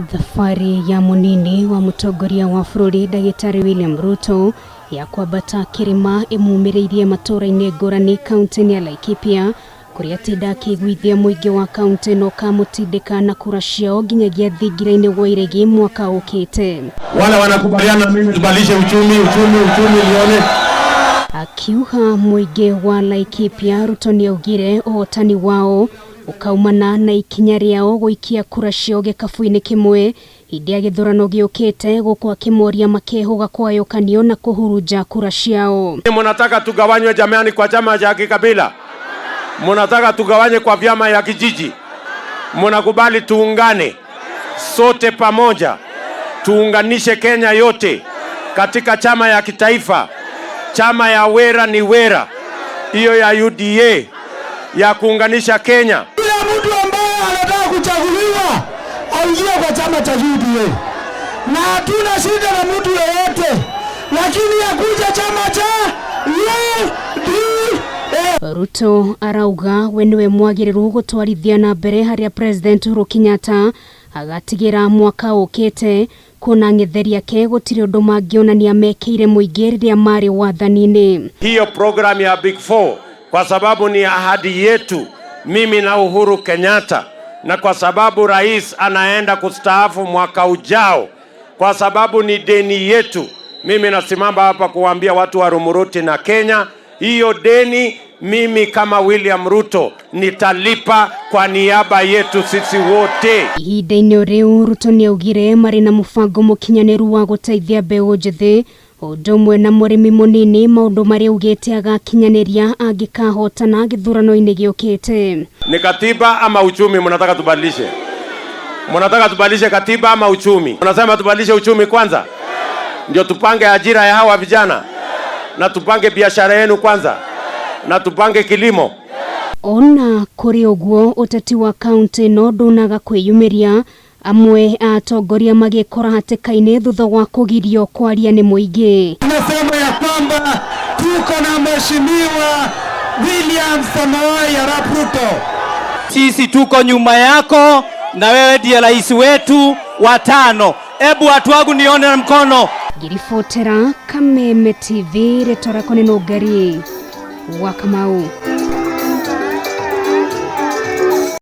Thabarĩ ya mũnini wa mũtongoria wa bũrũri Ndagĩtarĩ William Ruto ya kwambata kĩrĩma ĩmumĩrĩirie matũũra-inĩ ngũrani kaunti-inĩ ya Laikipia, kũrĩa atinda akĩiguithia mũingĩ wa kaunti ĩno ũkamũtindĩka na kura ciao nginyagia thingira-inĩ wa iregi mwaka ũkĩte. Wale wanakubaliana na mimi tubadilishe uchumi, uchumi, uchumi nione. Akiuga mũingĩ wa Laikipia, Ruto nĩaugire ũhotani wao ũkaumana na ikinya rĩao gũikia kura ciao gĩkabu-inĩ kĩmwe hĩndĩ ya gĩthurano gĩũkĩte, gũkũ akĩmoria makehũga kũgayũkanio na kũhurunja kura ciao. Mnataka tugawanywe jamani kwa chama cha kikabila? Mnataka tugawanye kwa vyama ya kijiji? Mnakubali tuungane sote pamoja, tuunganishe Kenya yote katika chama ya kitaifa, chama ya wera ni wera, hiyo ya UDA ya kuunganisha Kenya. Kila mtu ambaye anataka kuchaguliwa aingie kwa chama cha UDA, na hatuna shida na mtu yeyote, lakini akuja chama cha UDA. Ruto arauga we niwe mwagĩrĩru gũtwarithia na mbere harĩa President Uhuru Kenyatta agatigira mwaka ũkĩte, kuona ng'etheri ake gũtirĩ ũndũ mangĩonania mekĩire mũingĩ rĩrĩa marĩ wathani-inĩ. Hiyo program ya Big Four, kwa sababu ni ahadi yetu mimi na Uhuru Kenyatta, na kwa sababu rais anaenda kustaafu mwaka ujao, kwa sababu ni deni yetu. Mimi nasimama hapa kuwaambia watu wa Rumuruti na Kenya, hiyo deni mimi kama William Ruto nitalipa kwa niaba yetu sisi wote. Ihinda-inĩ rĩu, Ruto nĩaugire marĩ na mũbango mũkinyanĩru wa gũteithia mbeũ njĩthĩ ũndũ ũmwe na mũrĩmi mũnini, maũndũ marĩa augĩte agakinyanĩria angĩkahotana gĩthurano-inĩ gĩũkĩte. Ni katiba ama uchumi mnataka tubadilishe? Mnataka tubadilishe katiba ama uchumi? Mnasema tubadilishe uchumi kwanza ndio tupange ajira ya hawa vijana, na tupange biashara yenu kwanza, na tupange kilimo. Ona kũrĩ ũguo, ũteti wa kaunti ĩno ndũnaga kwĩyumĩria, amwe a atongoria magĩkora hatĩka-inĩ thutha wa kũgirio kwaria nĩ mũingĩ. Tunasema ya kwamba tuko na Mheshimiwa William Samoei Arap Ruto. Sisi tuko nyuma yako na wewe ndiye rais wetu wa tano. Ebu watu wangu nione na mkono. Ngiribotera Kameme TV, rĩtwa rĩakwa nĩ Nũngari wa Kamau.